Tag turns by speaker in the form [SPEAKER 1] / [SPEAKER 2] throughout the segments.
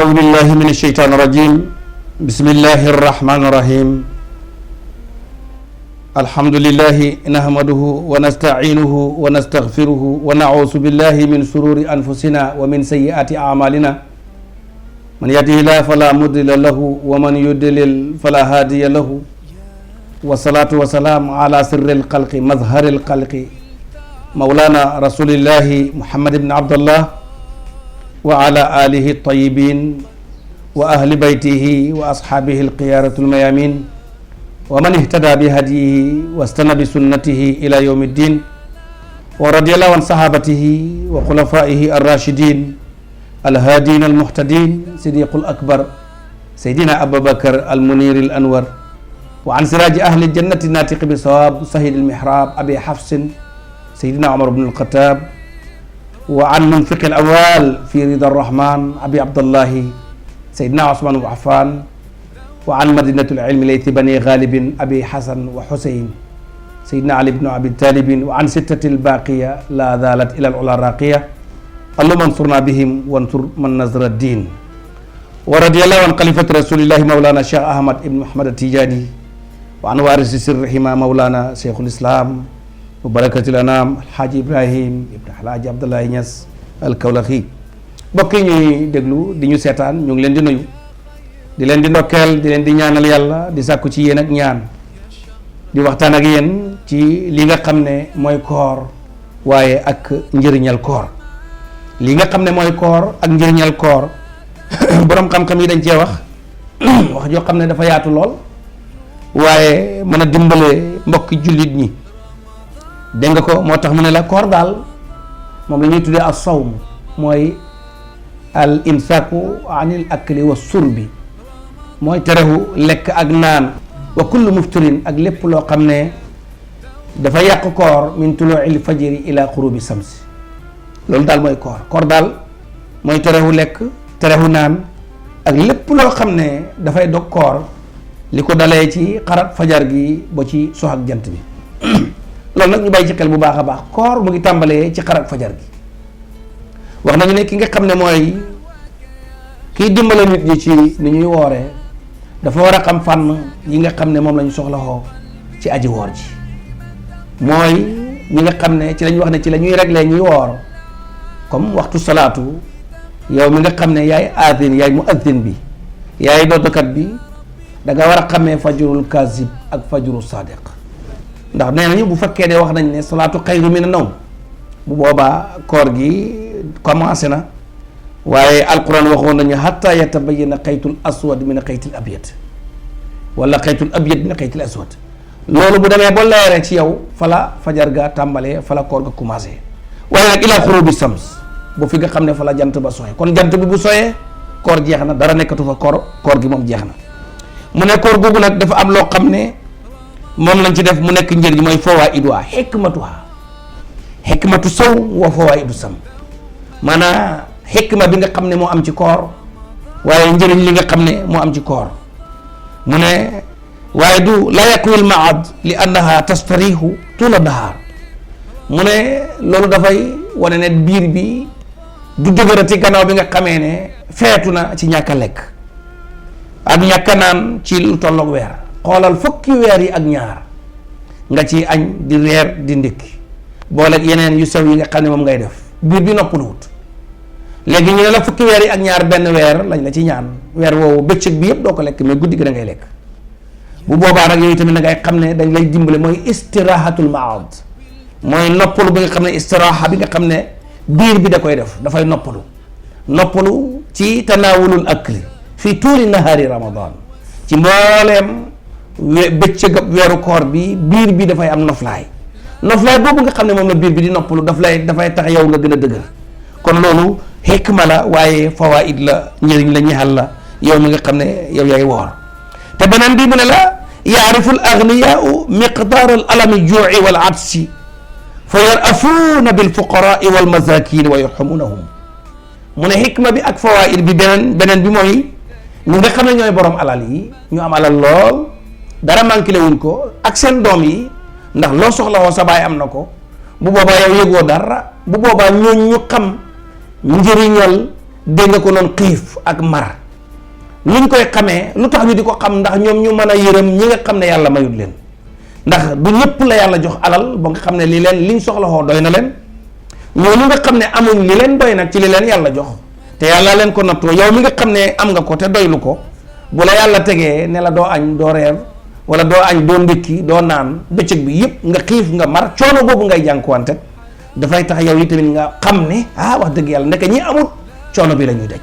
[SPEAKER 1] أعوذ بالله من الشيطان الرجيم بسم الله الرحمن الرحيم الحمد لله نحمده ونستعينه ونستغفره ونعوذ بالله من شرور أنفسنا ومن سيئات أعمالنا من يهده الله فلا مضل له ومن يضلل فلا هادي له والصلاة والسلام على سر الخلق مظهر الخلق مولانا رسول الله محمد بن عبد الله وعلى آله الطيبين وأهل بيته وأصحابه الخيارة الميامين ومن اهتدى بهديه واستنى بسنته إلى يوم الدين ورضي الله عن صحابته وخلفائه الراشدين الهادين المهتدين صديق الأكبر سيدنا أبو بكر المنير الأنور وعن سراج أهل الجنة الناطق بصواب سهيد المحراب أبي حفص سيدنا عمر بن الخطاب وعن منفق الأموال في رضا الرحمن أبي عبد الله سيدنا عثمان بن عفان وعن مدينة العلم ليث بني غالب أبي حسن وحسين سيدنا علي بن أبي طالب وعن ستة الباقية لا زالت إلى العلا راقية اللهم انصرنا بهم وانصر من نصر الدين ورضي الله عن خليفة رسول الله مولانا الشيخ أحمد بن محمد التجاني وعن وارث سرهما مولانا شيخ الإسلام وبركة الأنام الحاج إبراهيم ibn Alaaji Abdoulaye Niass al-Kawlaxi mbokk yi ñuy déglu di ñu seetaan ñu ngi leen di nuyu di leen di ndokkeel di leen di ñaanal yàlla di sàkku ci yéen ak ñaan di waxtaan ak yéen ci li nga xam ne mooy koor waaye ak njëriñal koor li nga xam ne mooy koor ak njëriñal koor boroom xam-xam yi dañ cee wax wax joo xam ne dafa yaatu lool waaye mën a dimbale mbokki jullit ñi dégg nga ko moo tax mu ne la koor daal moom la ñuy tuddee as sawm mooy al imsaaku anil akli wa surbi mooy terewu lekk ak naan wa kullu muftirin ak lépp loo xam ne dafa yàq koor min tuluu'il fajri ila xurubi samsi loolu daal mooy koor daal mooy terewu lekk terewu naan ak lépp loo xam ne dafay dog koor li ko dalee ci xarat fajar gi ba ci sox ak jant bi loolu nag ñu bàyyi ci xel bu baax a baax koor mu ngi tàmbalee ci xarat fajar gi wax nañu ne ki nga xam ne mooy kiy dimbale nit ñi ci ni ñuy wooree dafa war a xam fànn yi nga xam ne moom lañu soxla xoo ci aji woor ji mooy ñi nga xam ne ci lañu wax ne ci la ñuy régler ñuy woor comme waxtu salaatu yow mi nga xam ne yaay aadin yaay muaddin bi yaay dootukat bi da nga war a xamee fajrul kazib ak fajrul sadiq ndax nee nañu bu fekkee de wax nañ ne salaatu xayru mina nawm bu boobaa koor gi commencé na waaye alquran waxoon nañu hatta yatabayyana xaytul aswad min xaytil abyad wala xaytul abyad min xaytil aswad loolu bu demee ba leeree ci yow fala fajar ga tàmbalee fala koor ga commencé waaye nag ila xurubi sams bu fi nga xam ne fala jant ba soye kon jant bi bu soyee koor jeex na dara nekkatu fa koor gi moom jeex na mu ne koor googu nag dafa am loo xam ne moom lañ ci def mu nekk njëriñ mooy fawaa'iduha xikmatu saw wa fawaa'idu sam maanaam xikma bi nga xam ne moo am ci koor waaye njëriñ li nga xam ne moo am ci koor mu ne waaye du la yakwil maad li annaha tastarihu tula nahaar mu ne loolu dafay wane ne biir bi du dëgërati gannaaw bi nga xamee ne feetu na ci ñàkk a lekk ak ñàkk a naan ci lu tolloog weer xoolal fukki weer yi ak ñaar nga ci añ di reer di ndékki booleeg yeneen yu sew yi nga xam ne moom ngay def biir bi noppaluwut léegi ñu ne la fukki weer yi ak ñaar benn weer lañ la ci ñaan weer woowu bëccëg bi yëpp doo ko lekk mais guddi gi da ngay lekk bu boobaa nag yooyu tamit da ngay xam ne dañ lay dimbale mooy istirahatul maad mooy noppalu bi nga xam ne istiraha bi nga xam ne biir bi da koy def dafay noppalu ci tanaawulul akli fii tuuli nahaari ramadan ci mbooleem bëccëg weeru koor bi biir bi dafay am noflaay boobu nga xam ne moom la biir bi di noppalu dafay tax yow nga gën a dëgër kon loolu xikma la waaye fawaid la njëriñ la ñexal la yow mi nga xam ne yow yaay woor te beneen bi mu ne la yaarifu al agniyaau miqdaar al alami juuci wal atsi fa yarafuuna bil fuqaraai wal masakin wa yarhamunahum mu ne xikma bi ak fawaid bi beneen bi mooy ñi nga xam ne ñooy borom alal yi ñu am alal lool dara manqué le wuñ ko ak seen doom yi ndax loo soxla woo sa baay am na ko bu boobaa yow yëgoo dara bu boobaa ñooñ ñu xam njëriñal dégg nga ko noonu xiif ak mar luñ koy xamee lu tax ñu di ko xam ndax ñoom ñu mën a yërëm ñi nga xam ne yàlla mayut leen ndax du ñëpp la yàlla jox alal ba nga xam ne li leen liñ soxla xoo doy na leen ñooñu nga xam ne amuñ li leen doy nag ci li leen yàlla jox te yàlla leen ko nattoo yow mi nga xam ne am nga ko te doylu ko bu la yàlla tegee ne la doo añ doo reer wala doo añ doo ndékki doo naan bëccëg bi yëpp nga xiif nga mar coono boobu ngay jànkuwante dafay tax yow yi tamit nga xam ne wax dëgg yàlla ndeke ñi amul coono bi la ñuy daj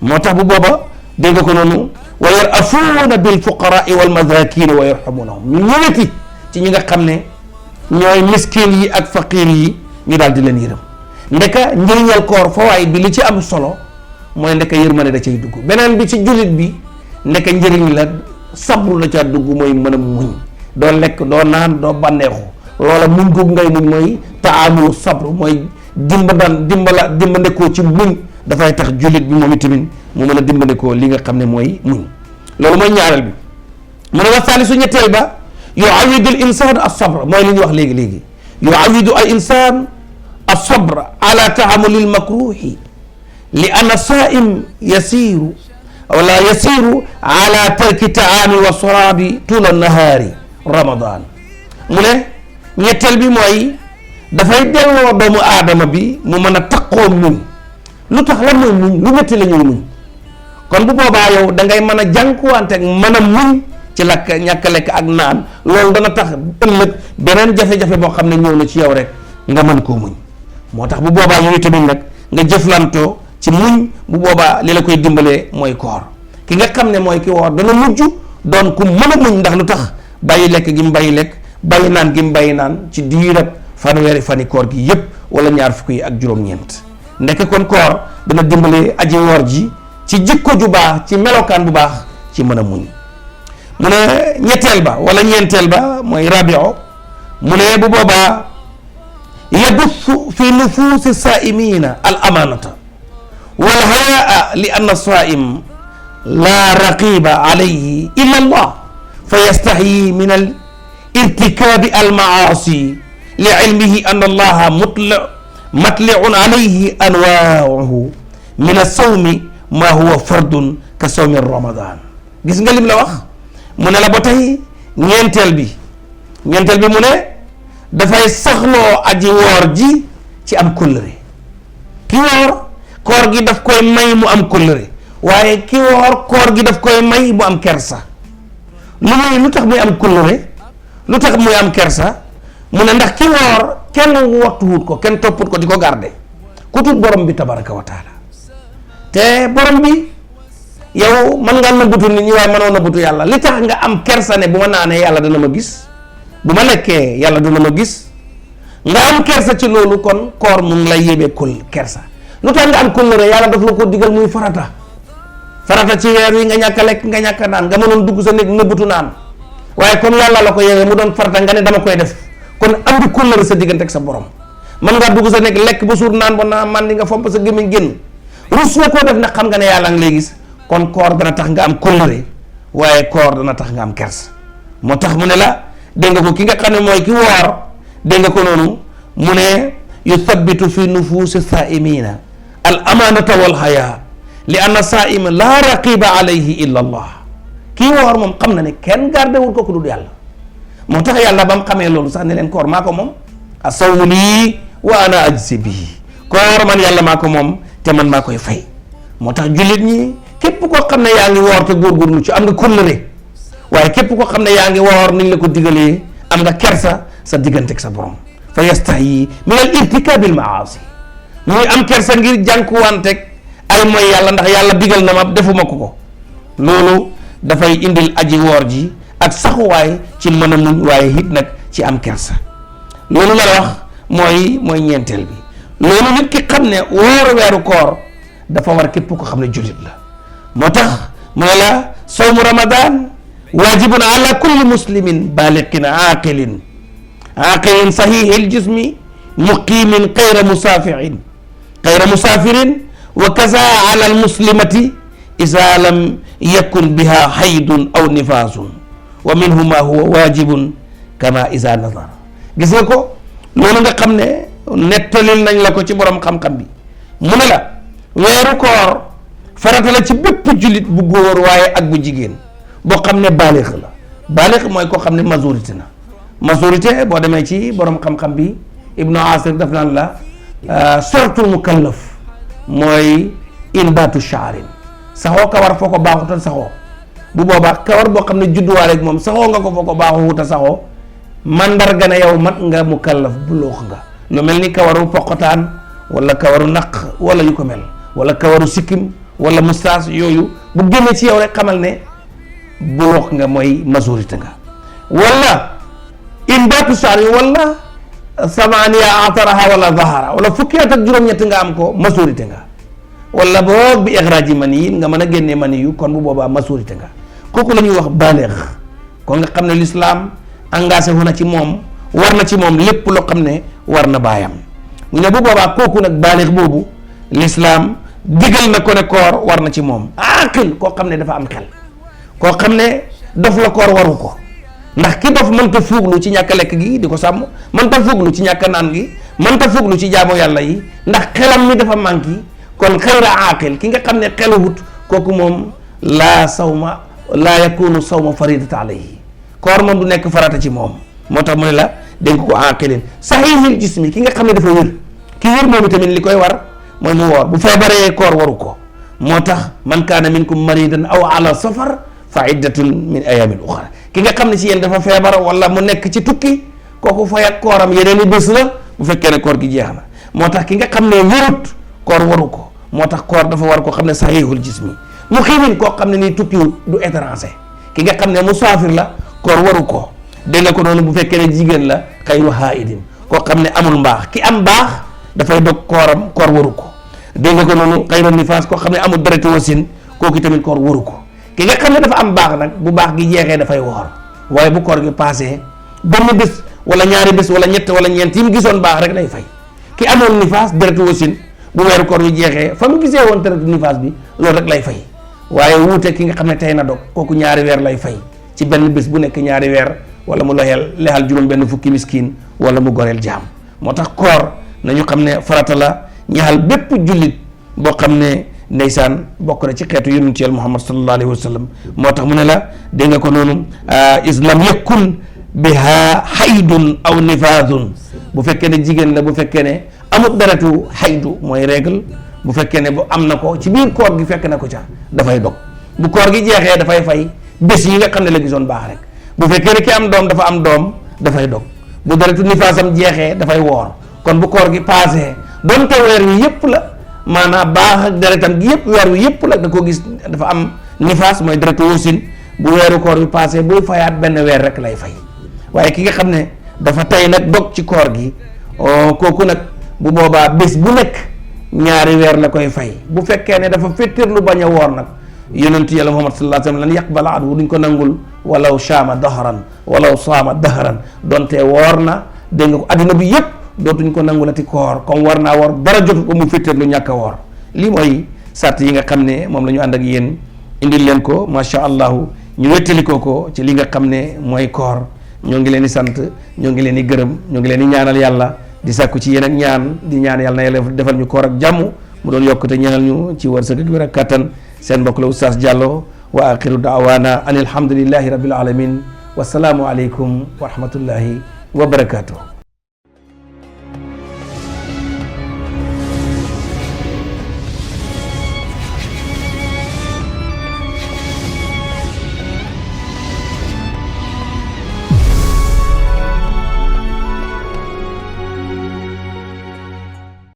[SPEAKER 1] moo tax bu booba dégg nga ko noonu wa yarafuuna bil fuqaraa wal masakin wa yarhamunahum ñu ñëweti ci ñi nga xam ne ñooy miskin yi ak faqir yi ñu daal di leen yërëm ndeka njëriñal koor fawaay bi li ci am solo mooy ndeka yërmande da cay dugg beneen bi ci jullit bi ndeka njëriñ la sabru la ca dugg mooy mën a muñ doo lekk doo naan doo bànneexu loola muñ googu ngay muñ mooy taamulu sabru mooy dimbandekoo ci muñ dafay tax jullit bi moom itamit mu mën a dimbandekoo li nga xam ne mooy muñ loolu mooy ñaareel bi mu ne wa saalisu ñetteel ba yuawidu al insaan as-sabr mooy li ñu wax léegi yuawidu al insaan as-sabr ala taamuli al makruhi li anna saim yasiru ala tarki taami wa sarabi tula nahaari ramadan mu ne ñetteel bi mooy dafay delloo doomu aadama bi mu mën a taqoo muñ lu tax lan mooy muñ lu métti la ñuy muñ kon bu boobaa yow da ngay mën a jànkuwante ak mën a muñ ci lakk ñàkk lekk ak naan loolu dana tax ëllëg beneen jafe-jafe boo xam ne ñëw na ci yow rek nga mën koo muñ moo tax bu boobaa yow tamit nag nga jëflantoo ci muñ bu boobaa li la koy dimbalee mooy koor ki nga xam ne mooy ki woor dana mujj doon ku mën a muñ ndax lu tax bàyyi lekk gi mu bàyyi lekk bàyyi naan gi mu bàyyi naan ci diirab fanweeri fani koor gi yépp wala ñaar fukk yi ak juróom-ñeent ndeke kon koor dana dimbalee aji woor ji ci jikko ju baax ci melokaan bu baax ci mën a muñ mu ne ñetteel ba wala ñeenteel ba mooy rabio mu ne bu boobaa yabuthu fi nufuusi saaimina al amanata wal hayaa li anna saim la raqiba alayhi illa allah fa yastaxyi min al irtikaabi al maasi li ilmihi anna allaha matliun alayhi anwaahu min as-sawmi ma huwa fardun ka sawmi ramadan gis nga lim la wax mu ne la ba tey ñeenteel bi mu ne dafay saxloo aji woor ji ci am kóllëre ki woor koor gi daf koy may mu am kóllëre waaye ki woor koor gi daf koy may mu am kersa lu tax muy am kóllëre lu tax muy am kersa mu ne ndax ki woor kenn waxtu wut ko kenn topput ko di ko garde ku tut borom bi tabaraka wa taala te borom bi yow mën ngaa nëbbutu nit ñi waaye mënoo nëbbutu yàlla li tax nga am kersa ne bu ma naanee yàlla dana ma gis bu ma lekkee yàlla dana ma gis nga am kersa ci loolu kon koor mu ngi lay yébee kul kersa lu tax nga am kóllëre yàlla daf la ko digal muy farata ci weer wi nga ñàkk a lekk nga ñàkk a naan nga mënoon dugg sa néeg nëbbutu naan waaye comme yàlla la ko yewee mu doon farata nga ne dama koy def kon am di kóllëre sa diggante ak sa borom mën ngaa dugg sa néeg lekk ba suur naan ba naan man di nga fomp sa gémmiñ génn rus nga koo def nag xam nga ne yàlla ngi lay gis kon koor dana tax nga am kóllëre waaye koor dana tax nga am kers moo tax mu ne la dégg nga ko ki nga xam ne mooy ki woor dégg nga ko noonu mu ne yuthabitu fi nufuusi saaimina al amanata wal haya li anna saaima la raqiba alayhi illa allah kii woor moom xam na ne kenn garde wul ko ku dul yàlla moo tax yàlla ba mu xamee loolu sax ne leen koor maa ko moom asawmu lii wa ana ajzi bihi koor man yàlla maa ko moom te man maa koy fay moo tax jullit ñi képp koo xam ne yaa ngi woor te góorgóorlu ci am nga kóllëre waaye képp koo xam ne yaa ngi woor niñ la ko digalee am nga kersa sa digganteeg sa borom fa yastahi min al irtikabil maasi muy am kersa ngir jànkuwanteeg ay mooy yàlla ndax yàlla digal na ma defuma ko loolu dafay indil aji woor ji ak saxuwaay ci mën a muñ waaye it nag ci am kersa loolu la wax mooy ñeenteel bi loolu nit ki xam ne woor weeru koor dafa war képp ko xam ne jullit la moo tax mu ne la sawmu ramadan waajibun ala kulli muslimin baliqin aqilin sahihil jismi muqimin xayra musafirin wa kaza ala al muslimati isa lam yakun biha haydun aw nifasun wa minhu ma huwa wajibun kama isa nazar gis nga ko loolu nga xam ne nettalil nañ la ko ci borom xam-xam bi mu ne la weeru koor farata la ci bépp jullit bu góor waaye ak bu jigéen boo xam ne baalix la. baalix mooy koo xam ne majorité na. majorité boo demee ci borom xam-xam bi Ibnu Asir daf naan la sortul mukallaf mooy inbaatu shaarin saxoo kawar foo ko baaxutal saxoo bu boobaa kawar boo xam ne judduwaale ak moom saxoo nga ko foo ko baaxuta saxoo mandarga ne yow mat nga mukallaf bu loox nga lu mel ni kawaru poqotaan wala kawaru naq wala yu ko mel wala kawaru sikkim wala moustache yooyu bu génnee ci yow rek xamal ne bu loox nga mooy majorité nga. wala inbaatu shaarin wala samaniya ataraha wala zahara wala fukki at ak juróom-ñett nga am ko majorité nga. wala boog bi ixraaji mani yi nga mën a génnee mani yu kon bu boobaa majorité nga kooku la ñuy wax baaleex kon nga xam ne l'islam engagé wu na ci moom war na ci moom lépp loo xam ne war na baayam mu ne bu boobaa kooku nag baaleex boobu l'islam digal na ko ne koor war na ci moom aqil koo xam ne dafa am xel koo xam ne dof la koor waru ko ndax ki dof mënta fuuglu ci ñàkk lekk gi di ko sàmm mënta fuuglu ci ñàkk naan gi mënta fuuglu ci jaamu yàlla yi ndax xelam mi dafa manqué kon xayra aqil ki nga xam ne xeluwut kooku moom laa yakunu sawma faridata alayhi koor moom du nekk farata ci moom moo tax mu ne la dénk ko aqilin sahihil jismi ki nga xam ne dafa wér ki wér moom itamit li koy war mooy mu woor bu feebaree koor waru ko moo tax man kaana minkum maridan aw ala safar fa iddatun min ayamin uxra ki nga xam ne ci yéen dafa feebar wala mu nekk ci tukki kooku fay ak kooram yeneen i bés la bu fekkee ne koor gi jeex na moo tax ki nga xam ne wérut koor waru ko moo tax koor dafa war koo xam ne sahihul jismi mu xiimin koo xam ne nii tukkiwul du étranger ki nga xam ne musaafir la koor waru ko dégg nga ko noonu bu fekkee ne jigéen la xayru haidin koo xam ne amul mbaax ki am mbaax dafay dog kooram koor waru ko dégg nga ko noonu xayru nifaas koo xam ne amul deretu wasin kooku tamit koor waru ko ki nga xam ne dafa am baax nag bu baax gi jeexee dafay woor waaye bu koor gi passé benn bés wala ñaari bés wala ñett wala ñeent yi mu gisoon baax rek lay fay ki amoon nifaas deretu wasin bu weeru koor wi jeexee fa mu gisee woon deretu nifaas bi loolu rek lay fay waaye wuute ki nga xam ne tey na dog kooku ñaari weer lay fay ci benn bés bu nekk ñaari weer wala mu lexal juróom benn fukki miskin wala mu goreel jaam moo tax koor nañu xam ne farata la ñaxal bépp jullit boo xam ne ndeysaan bokk na ci xeetu yonent Yàlla Muhammad sallallahu alayhi wa sallam moo tax mu ne la dégg nga ko noonu islam yakun biha haydun aw nifaadun bu fekkee ne jigéen la bu fekkee ne amut deretu xaydu mooy règle bu fekkee ne bu am na ko ci biir koor gi fekk na ko ca dafay dog bu koor gi jeexee dafay fay bés yi nga xam ne la gisoon baax rek bu fekkee ne ki am doom dafa am doom dafay dog bu deretu nifaasam jeexee dafay woor kon bu koor gi passé donte weer wi yëpp la maanaam baax ak deretam gi yëpp weer wi yëpp la da ko gis dafa am nifaas mooy deretu wasin bu weeru koor bi passé buy fayaat benn weer rek lay fay waaye ki nga xam ne dafa tey nag dog ci koor gi kooku nag bu boobaa bés bu nekk ñaari weer la koy fay bu fekkee ne dafa féttirlu bañ a woor nag yonentu Yàlla Muhammad sallallahu alayhi wa sallam lan yaqbala anhu duñ ko nangul walaw saama dahran donte woor na dégg nga ko adduna bi yëpp dootuñ ko nangulati koor comme war naa woor dara jotu ko mu féttirlu ñàkk a woor lii mooy sart yi nga xam ne moom la ñu ànd ak yéen indil leen ko macha allahu ñu wettalikoo ko ci li nga xam ne mooy koor ñoo ngi leen di sant ñoo ngi leen di gërëm ñoo ngi leen di ñaanal yàlla di sàkku ci yéen ak ñaan di ñaan yàlla na yàlla defal ñu koor ak jàmm mu doon yokkute ñaanal ñu ci wërsëg ak wér ak kattan seen mbokk la Oustaz Diallo wa axiru daawaana an alhamdulillahi rabbil alamin wasalaamu aleykum wa rahmatullahi wa barakatuh